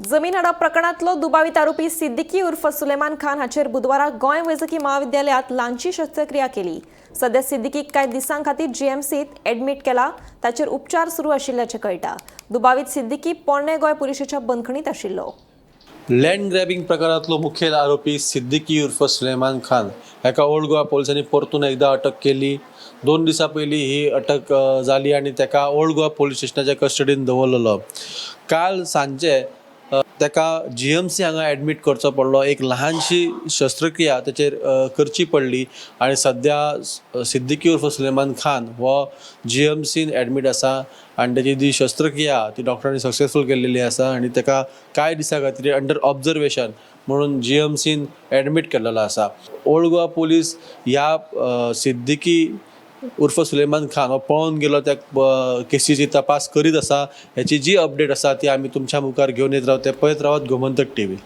जमीन हडप प्रकरणांतलो दुबावीत आरोपी सिद्दीकी उर्फ सुलेमान खान हाचेर बुधवारा गोंय वैजकी महाविद्यालयांत ल्हानशी शस्त्रक्रिया केली. सध्या सिद्दीकीक कांय दिसां खातीर जीएमसीत एडमीट केला. ताचेर उपचार सुरू आशिल्ल्याचें कळटा. दुबावीत सिद्दीकी पोरणें गोंय पुलिशेच्या बंदखणीत आशिल्लो. लँड ग्रॅबिंग प्रकारांतलो मुखेल आरोपी सिद्दीकी उर्फ सुलेमान खान हाका ओल्ड गोवा पोलिसांनी परतून एकदां अटक केली. 2 दिसां पयलीं ही अटक जाली आनी ताका ओल्ड गोवा पोलीस स्टेशनाच्या कस्टडीन दवरलेलो. काल सांजे ताका जीएमसी हांगा एडमीट करचो पडलो. एक ल्हानशी शस्त्रक्रिया ताचेर करची पडली आनी सद्या सिद्दीकी उर्फ सुलेमान खान हो जीएमसीन एडमीट आसा आनी ताची जी शस्त्रक्रिया ती डॉक्टरांनी सक्सेसफूल केल्लेली आसा आनी ताका कांय दिसां खातीर अंडर ऑब्जर्वेशन म्हणून जीएमसीन एडमीट केल्लेलो आसा. ओल्ड गोवा पोलीस ह्या सिद्दीकी उर्फ सुलेमान खान हो पळोवन गेलो त्या केसीची तपास करीत आसा. हेची जी अपडेट आसा ती आमी तुमच्या मुखार घेवन येत रावते. पळयत रावात गोमंतक टीव्ही.